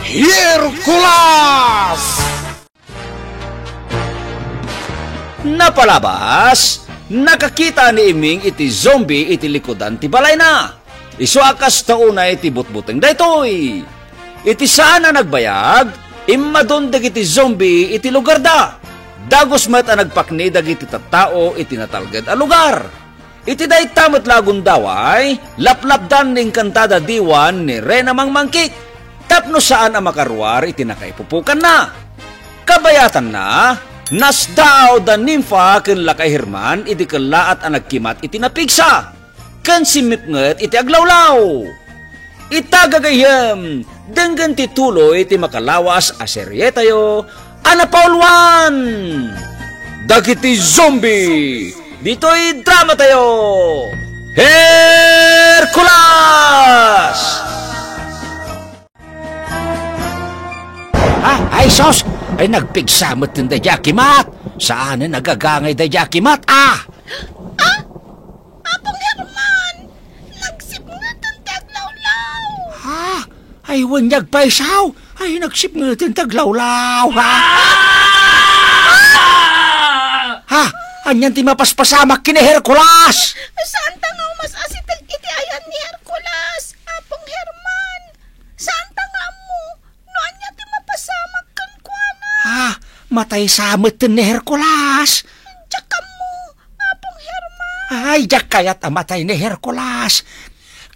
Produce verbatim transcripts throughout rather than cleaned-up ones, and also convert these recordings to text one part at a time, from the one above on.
Hercules! Napalabas, nakakita ni Iming iti zombie iti likudan ti balayna. Isu a kasta unay ti butbuteng daytoy. Iti saan a nagbayag, immadun dagiti zombie iti lugarda. Dagus met a nagpakni dagiti tattao iti natalged a lugar. Iti dayta met la a gundaway, laplapdan ni Encantada Diwan ni Reyna Mangmangkik tapno saan a makaruar iti nakaipupukanna. Kabayatanna, nasdaaw da Nympha ken Lakay Herman idi kellaat a nagkimat iti napigsa ken simmipnget iti aglawlaw. Ita gagayyem, denggen ti tuloy ti makalawas a serietayo a napauluan dagiti zombie ditoy dramatayo, Hercules! Ah, ay sus! Ay nagpigsa met daydi a kimat! Saan a nagagangay daydi a kimat, ah! Ah! Apong Herman! Nagsipngeten ti aglawlaw! Ha? Ay, wen, nagpaysaw! Ay, nagsipngeten ti aglawlaw, ha? Ha? Anian ti mapaspasamak ken ni Hercules? Saanta nga umas-asiteg iti ayan ni Hercules, Apong Herman? Saanta nga ammo no ania ti mapasamak kenkuana? Ah, matay sa met ni Hercules. Diak ammo, Apong Herman. Ay, diak kayat a matay ni Hercules.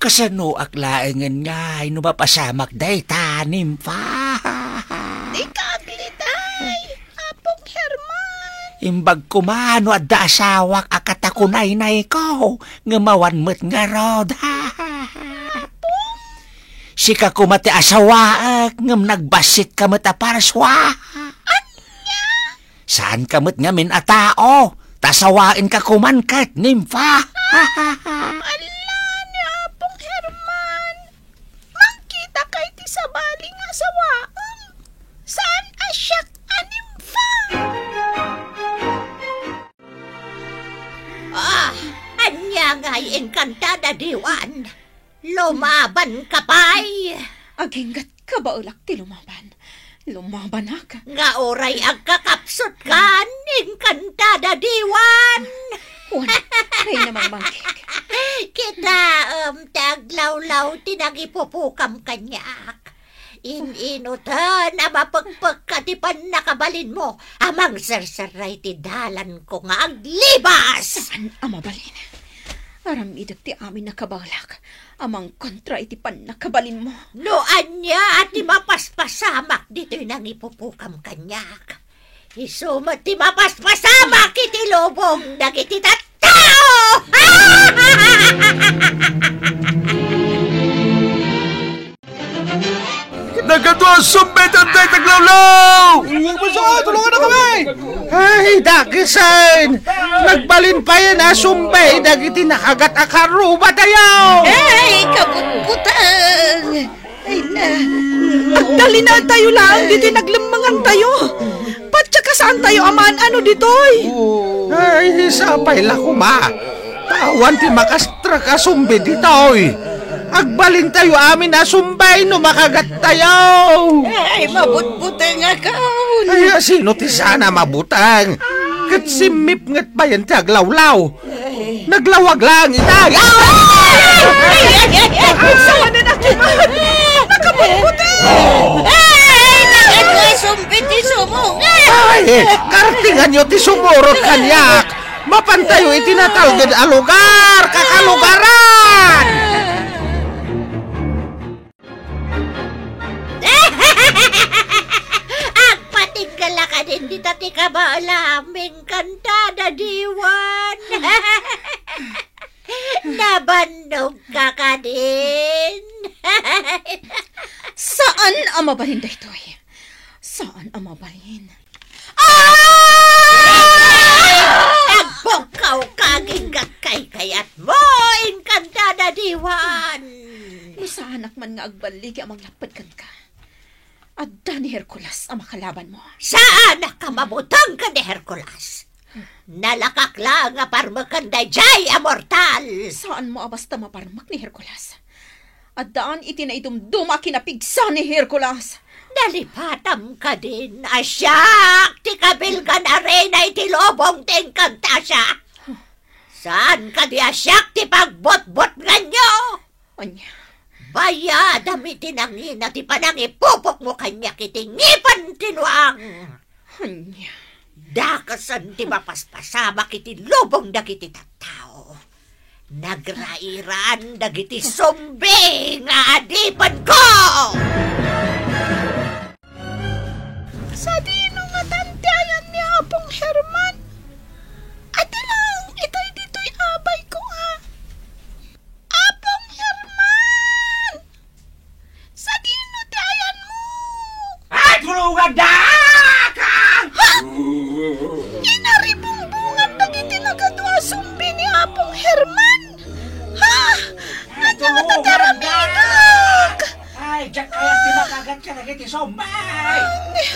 Kasanoak laengen ngay no mapasamak dayta, Nympha? Dika aglitay, Apong Herman. Imbag koma no adda asawak a katakunaynayko, ngem awan met ngarud. Apong? Sika koma ti asawaek, ngem nagbassitka met a parsua. Ania? Saanka met ngamin a tao, ta asawaenka koman ket, Nympha. Ala, ni Apong Herman. Mangkitaka iti sabali nga asawaem. Saan a siak a Nympha. Ah, ania ngay, Encantada Diwan? Lumabanka pay? Aginggatka, baelak ti lumaban. Lumabanak. Nga uray agkakapsutkan, Encantada Diwan. Wen, Reyna Mangmangkik. Kitaem ti aglawlaw ti nangipupukam kaniak. In-inutan a mapekpekka ti pannakabalinmo a mangserserrek iti dalanko nga aglibas. Saan a mabalin. Aramidek ti amin a kabaelak a mangkontra iti pannakabalinmo. No ania ti mapaspasamak ditoy nangipupukam kaniak, isu met ti mapaspasamak iti lubong dagiti tattao! Nagadu a sumbay dayta aglawlaw! Tulungan na kami! Ay, dakisen! Nagbalin payen a sumbay dagiti nakagat a karrubatayo! Ay, kabutbuteng! Ay, na, agdalinatayo laeng ditoy naglemmengantayo. Patsa kasaantayo a maan-ano ditoy. Ay, sapay la koma. Ta awan ti makastrek a sumbay ditoy. Agbalintayo amin a sumbay no makagattayo. Ay, mabutbutengakon. Ay, sino ti saan a mabuteng? Ket simmipnget payen ti aglawlaw. Naglawag laeng ita. Ay, ay, ay, ay, ay, saan na nakiman? Nakabutbuteng! Ay, nagadu a sumbay ti sumurot. Ay, kartinganyo ti sumurot kaniak. Mapantayo iti natalged a lugar, kakalugaran! Agpatingga la kadin dita ti kabaelam, Encantada Diwan. Nabannogka kadin. Saan a mabalin daytoy. Saan a mabalin. Ah! Agpukkaw ka aginggat kaykayatmo, Encantada Diwan! No saanak man nga agballigi a manglapped kenka, adda ni Hercules a makalabanmo. Saanak a mabuteng ken ni Hercules. Nalakak laeng a parmeken daydiay a mortal. Saanmo a basta maparmek ni Hercules. Addaan iti naidumduma a kinapigsa ni Hercules. Talipatam kadin a siak ti kabilgan a reyna iti lubong ti Encantasia? Saan kadi a siak ti pagbutbutnganyo? Ania? Bayadam iti nangina ti panangipupokmo kaniak iti ngipen ti nuang. Ania? Dakesen ti mapaspasamak iti lubong dagiti tattao. Nagrairaan dagiti zombie nga adipenko! Sadino ngatan ti ayan ni Apong Herman? Adi lang itay ditoy abayko a. Apong Herman! Sadino ti ayanmo? Ay, tulungan da! Ha? Inaribungbungan dagiti nagadu a zombie ni Apong Herman. Ha? Ania nga ti aramidek? Ay, diak kayat ti makagat kadagiti zombie.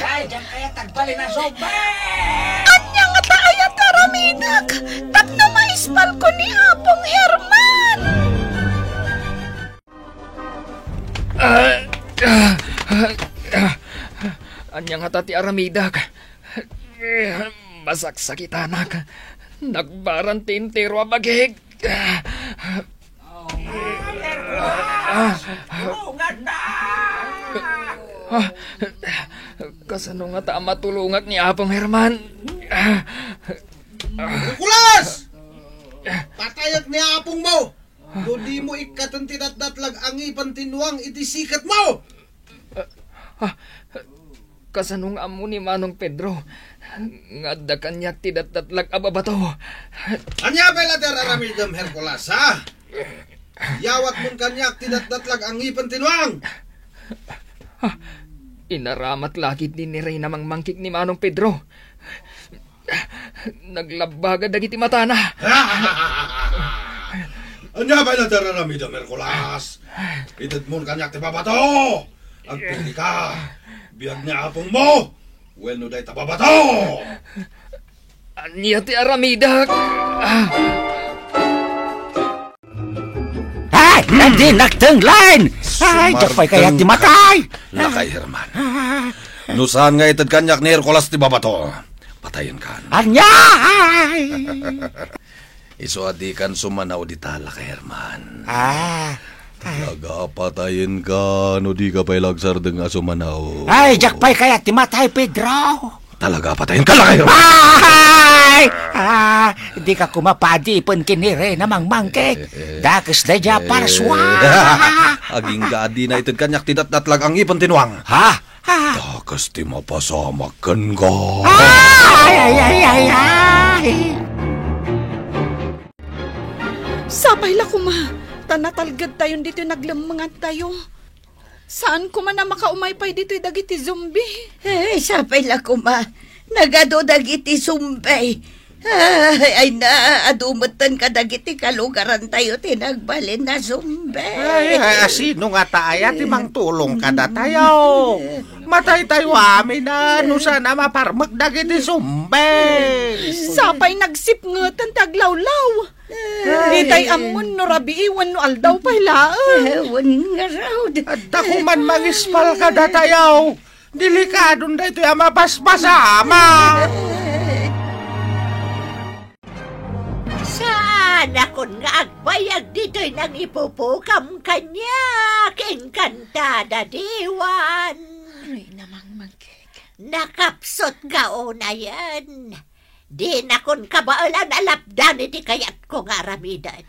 Ay, diak kayat ti agbalin a zombie. Ania nga ti aramidek? Tapno maispalko ni Apong Herman. Ah, ah, ah, ah. Ania ngata ti aramidek? Masaksakitanak. Nagbaran ti entero a bagik. Ah, ah, kasano ngata a matulongak ni Apong Herman? Ah, Nicolas! Patayek ni apongmo! No dimo ikkaten ti datdatlag a ngipen ti nuang iti siketmo! Ah, kasano nga ammo ni Manong Pedro nga adda kaniak ti datdatlag a babato? Ania pay la ti ar-aramidem, Hercules, ha? Yawatmon kaniak ti datdatlag a ngipen ti nuang! Ah, inaramat la ketdi ni Reyna Mangmangkek ni Manong Pedro. Naglabbaga dagiti matana. Ania pay la ti ar-aramidem, Hercules? Itedmon kaniak ti babato. Agpilika. Biag ni apongmo wenno dayta babato. Ania ti aramidek? Ah. Ay, nagdi nagtenglen! Ay, diak pay kayat ti matay! Lakay Herman. Ah. No saan nga ited kaniak ni Hercules ti babato, patayenkan. Ania? Ay! Isu a dikan sumanaw dita, Lakay Herman. Ah. Talaga a patayenka no dika pay la agsardeng a sumanaw. Ay, diak pay kayat ti matay, Pedro. Talaga a patayenka, Lakay Herman. Ay! Ah, dika koma paadipen ken ni Reyna Mangmangkek. Dakes daydiay a parsua. Agingga a dina ited kaniak ti datdatlag a ngipen ti nuang. Ha? Ah. Dakes ti mapasamak kenka. Ay, ay, ay, ay, ay. Sapay la koma, ta natalgedtayon ditoy naglemmengantayo. Saan koma a makaumay pay ditoy dagiti zombie. Eh, sapay la koma, nagadu dagiti zombie. Ay, ay na, adu metten kadagiti kalugarantayo ti nagbalin a zombie. Ay, ay, asino ngata aya ti mangtulong kadatayo? Mataytayo amin a no saan a maparmek dagiti zombie. Sapay nagsipngeten ti aglawlaw. Ay. Itay ammon no rabii wenno aldaw pay laeng. Eh, wen ngarud. Adda koman mangispal kadatayo. Delikadon daytoy a mapaspasamak. Saanakon nga agbayag ditoy nangipupokam kaniak, Encantada Diwan. Reyna Mangmangkek. Nakapsutka unayen. Dinakon kabaelan a lapdan iti kayatko nga aramiden.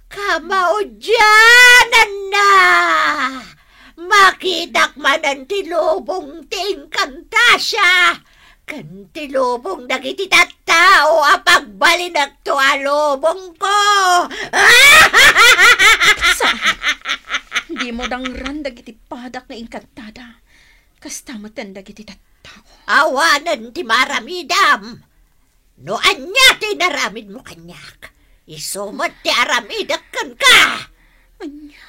Kamaudiananna! Makitak manen ti lubong ti Encantasia ken ti lubong dagiti tattao a pagbalinekto a lubongko. Saan? Dimo dangran dagiti padak nga Encantada. Kasta metten dagiti tattao. Awanen ti maaramidam. No ania ti inaramidmo kaniak, isu met ti aramidek kenka. Ania?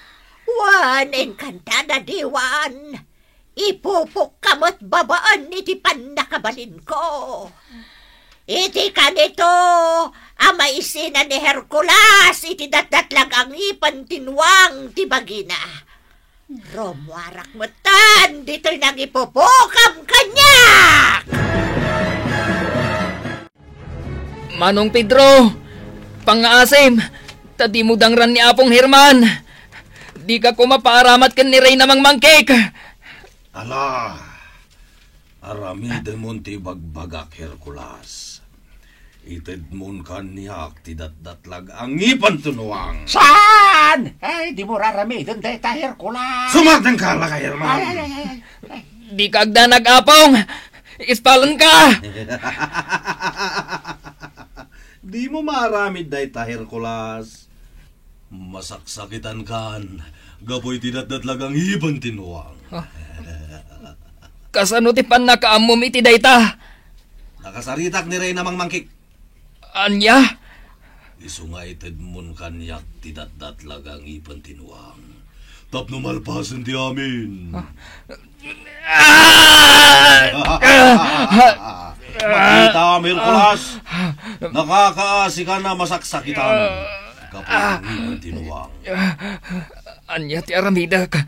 Wen, Encantada Diwan, ipupokka met babaen iti pannakabalinko. Iti kanito a maisina ni Hercules iti datdatlag a ngipen ti nuang ti bagina. Rumuarak metten Ditoy nangipupukam kaniak! Manong Pedro, pangngaasim, ta dimo dangran ni Apong Herman. Dika koma paaramat ken ni Reyna Mangmangkik. Ala, aramidemon ti ibagbagak, Hercules. Itedmon kaniak ti datdatlag a ngipen ti nuang. Saan? Ay, dimo raramiden dayta, Hercules. Sumartengka, lakay Herman. Ay, ay, ay, ay, ay. Dika agdanag, Apong. Ispalenka. Dimo maaramid dayta, Hercules. Masaksakitankan gapu iti datdatlag a ngipen ti nuang. Ah. Kasano ti pannakaammom iti dayta? Nakasaritak ni Reyna Mangmangkik. Ania? Isu nga itedmon kaniak ti datdatlag a ngipen ti nuang tapno malpasen ti amin. Ah. Ah! Makitam, Hercules. Nakakaasikan a masaksakitan gapu iti ngipen ti nuang. Ania ti aramidek?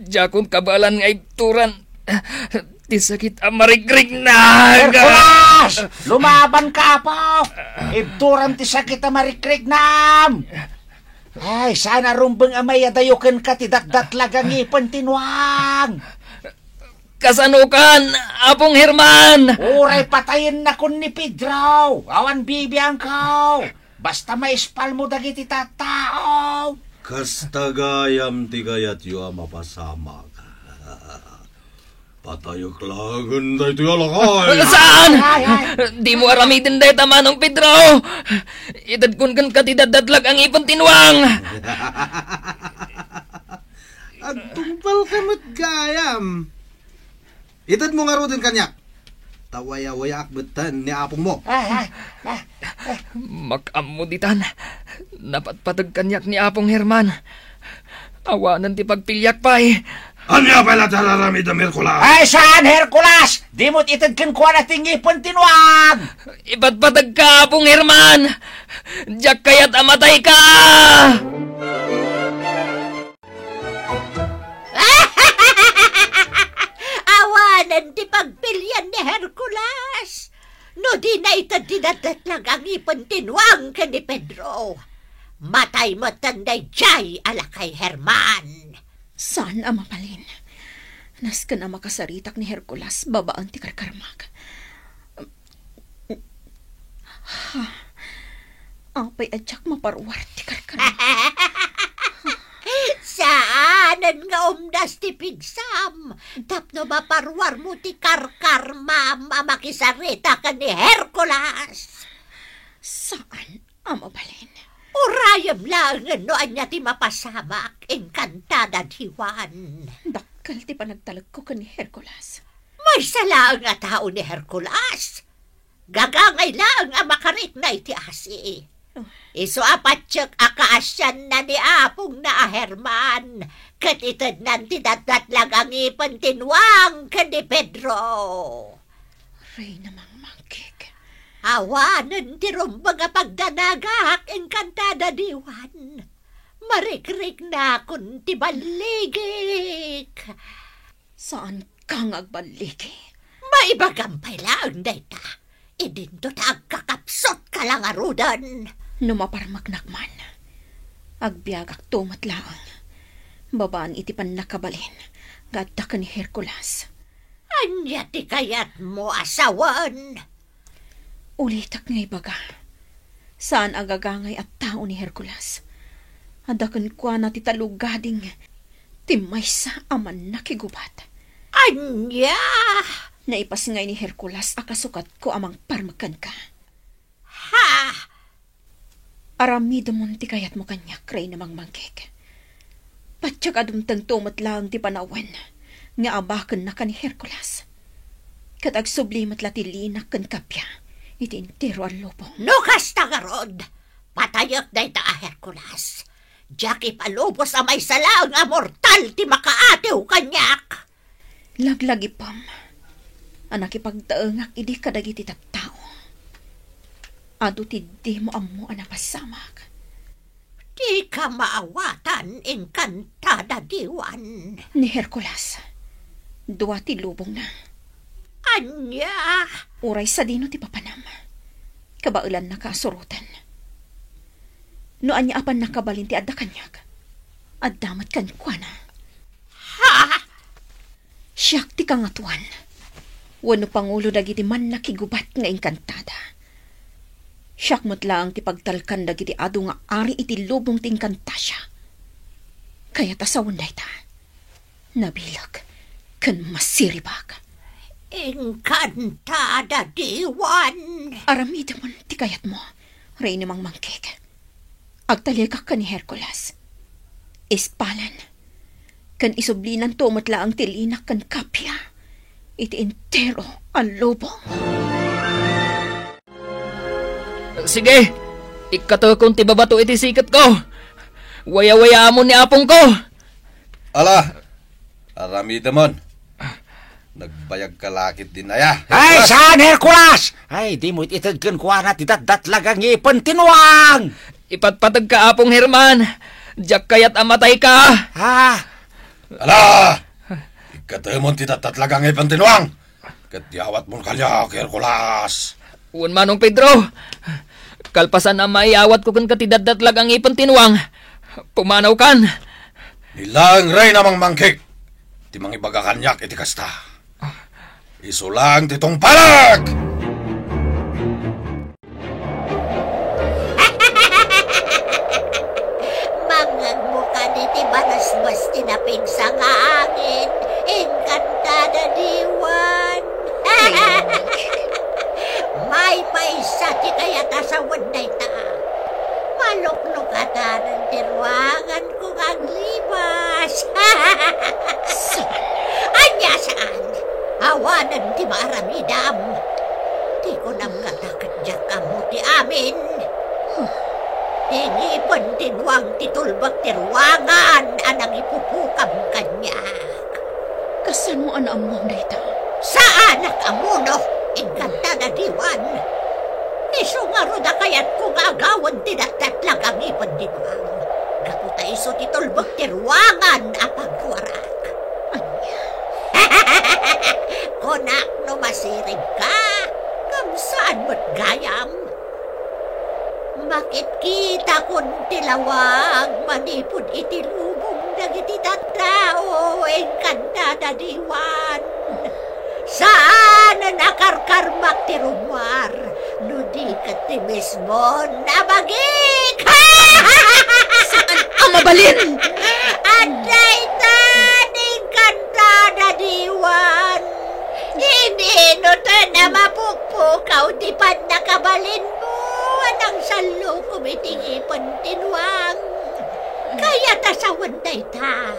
Diakon kabaelan nga ibturan ti sakit a marigrigna. Hercules! Lumabanka, apo! Ibturam ti sakit a marikrignam! Ay, saan a rumbeng a mayadayo kenka ti datdatlag a ngipen ti nuang. Kasanokan, Apong Herman? Uray patayennakon ni Pedro, awan bibiangko. Basta maispalmo dagiti tattao. Kasta gayam ti kayatyo a mapasamak. Patayek laengen daytoy a lakay. Saan? Ay, ay. Dimo aramiden dayta, Manong Pedro. Itedkon kenka ti datdatlag a ngipen ti nuang. Agtungpalka met gayam. Itedmo ngaruden kaniak. Ta wayawayaak metten ni apongmo. Ay, ay, ay. Makaammo ditan. Napatpateg kaniak ni Apong Herman. Awanen ti pagpiliak pay. Ania pay la ti ar-aramidem, Hercules? Ay, saan, Hercules! Dimo ited kenkuana ti ngipen ti nuang! Ipatpategka, Apong Herman! Diak kayat a matayka! Awanen ti pagpilian ni Hercules. No dina ited ti datdatlag a ngipen ti nuang ken ni Pedro, matay metten daydiay a lakay Herman. Saan a mabalin. Nasken a makasaritak ni Hercules babaen ti karkarmak. Ha? Apay a diak maparuar ti karkarmak? Saanen nga umdas ti pigsam tapno maparuarmo ti karkarmam a makisarita ken ni Hercules. Saan a mabalin. Urayem laengen no ania ti mapasamak, engkantada Diwan. Dakkel ti panagtalekko ken ni Hercules. Maysa laeng a tao ni Hercules. Gagangay laeng a makarikna iti asi. Isu a patiek a kaasianna ni apongna a Herman, ket itednan ti datdatlag a ngipen ti nuang ken ni Pedro. Reyna Mangmangkik. Awanen ti rumbeng a pagdanagak, engkantada Diwan. Marikriknakon ti balligik. Saanka nga agballigi. Maibagam pay laeng dayta. Idinto ta agkakapsutka la ngaruden. No maparmeknak man, agbiagakto met laeng babaen iti pannakabalin nga adda ken ni Hercules. Ania ti kayatmo a sawen? Ulitek nga ibaga, saan a gagangay a tao ni Hercules. Adda kenkuana ti tallogading ti maysa a mannakigubat. Ania? Naipasngay ni Hercules a kasukatko a mangparmek kenka. Ha? Aramidemon ti kayatmo kaniak, Reyna Mangmangkik. Patiek a dumtengto met laeng ti panawen nga abakennaka ni Hercules. Ket agsubli met la ti linak ken kappia iti entero a lubong. No kasta ngarud, patayek dayta a Hercules. Diak ipalubos a maysa laeng a mortal ti makaatiw kaniak. Laglagipem a nakipagtaengak idi kadagiti tattao. Adu ti dimo ammo a napasamak. Dika maawatan, Encantada Diwan. Ni Hercules, dua ti lubongna. Ania? Uray sadino ti papanam, kabaelannaka a suroten. No ania a pannakabalin ti adda kaniak, adda met kenkuana. Ha? Siak ti kangatoan wenno pangulo dagiti mannakigubat nga enkantada. Siak met laeng ti pagtalkan dagiti adu nga ari iti lubong ti Encantasia. Kayat a sawen dayta, nabileg ken masiribak. Encantada Diwan! Aramidemon ti kayatmo, Reyna Mangmangkik. Agtalekak ken ni Hercules. Ispalen ken isublinanto met laeng ti linak ken kappia iti entero a lubong. Sige, ikkatekon ti babato iti siketko. Wayawayaamon ni apongko. Ala, aramidemon. Nagbayagka la ketdin aya, Ay, Hercules? Saan, Hercules? Ay, dimo it ited kenkuana ti datdatlag a ngipen ti nuang! Ipatpategka, Apong Herman. Diak kayat a matayka. Ha? Ala! Ikkatemon ti datdatlag a ngipen ti nuang, ket iyawatmon kaniak, Hercules. Wen, Manong Pedro. Kalpasan a maiyawatko kenka ti datdatlag a ngipen ti nuang, pumanawkan. Ni laeng Reyna Mangmangkik ti mangibaga kaniak iti kasta. Isu laeng ti tungpalek! Mangngegmo kadi ti banasbas ti napigsa nga angin, Encantada Diwan. Maymaysa ti kayat a sawen dayta. Maluklukatanan ti ruanganko nga aglibas. Ania saan? Awanen ti maaramidam. Ti kunam kata ket diak ammo ti amin. Ti ngipen ti nuang ti tulbek ti ruangan a nangipupukam kaniak. Kasano a naammom dayta? Saanak ammo no, Encantada Diwan. Isu ngarud a kayatko nga agawen ti datdatlag a ngipen ti nuang. Gapu ta isu ti tulbek ti ruangan a pagkuarak. Ania? Kunak no masiribka, ngem saan met gayam. Makitkita kon ti lawag manipud iti lubong dagiti tattao, Encantada Diwan. Saanen a karkarmak ti rummuar, no di ket ti mismon a bagik. Saan a mabalin? Adda ita, Encantada Diwan. Ininoten a mapukpukaw ti pannakabalinmo a nangsallukom iti ngipen ti nuang. Kayat a sawen dayta,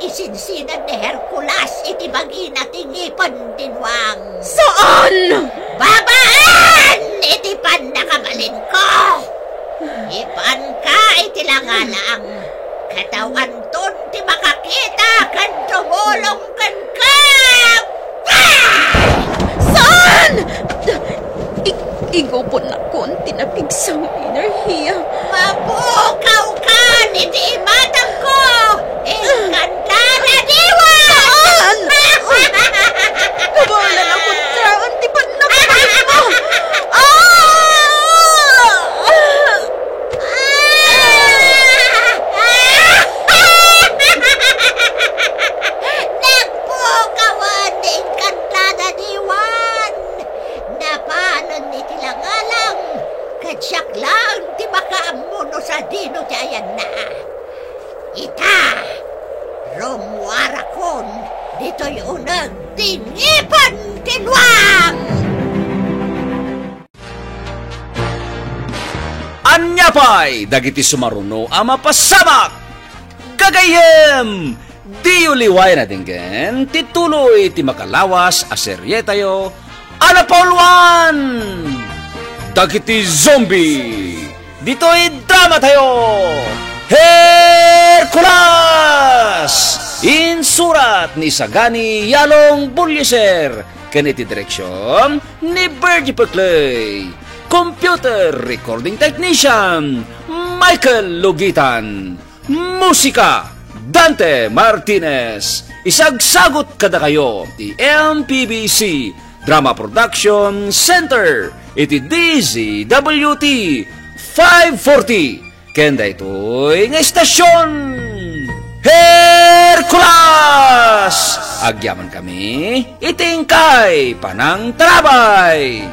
isinsined ni Hercules iti bagina ti ngipen ti nuang. Saan? Babaen iti pannakabalinko! Ipanka iti langalang, ket awanton ti makakita ken tumulong kenka! Ah! Saan? I-, iguponnakon ti napigsa nga enerhiya. Mapukawkan iti imatangko! Encantada Diwan! Saan? Kabaelan a kontraan ti pannakabalinmo! Ah! Nagpukawan ni Encantada Diwan! Napanen iti langalang, ket siak laeng ti makaammo no sadino ti ayanna. Ita, rummuarakon ditoy uneg ti ngipen ti nuang! Ania pay dagiti sumaruno a mapasamak? Gagayyem, diyo liwayan a denggen ti tuloy ti makalawas a serietayo a napauluan dagiti zombie. Ditoy dramatayo, Hercules! Insurat ni Sagani Yalong Bullieser ken iti direksion ni Virgie Peclay. Computer recording technician, Michael Logitan. Musika, Dante Martinez. Isagsagot kadakayo ti M P B C Drama Production Center iti D Z W T five forty. Ken daytoy nga istasyon, Hercules! Agyaman kami iti inkay panangtarabay.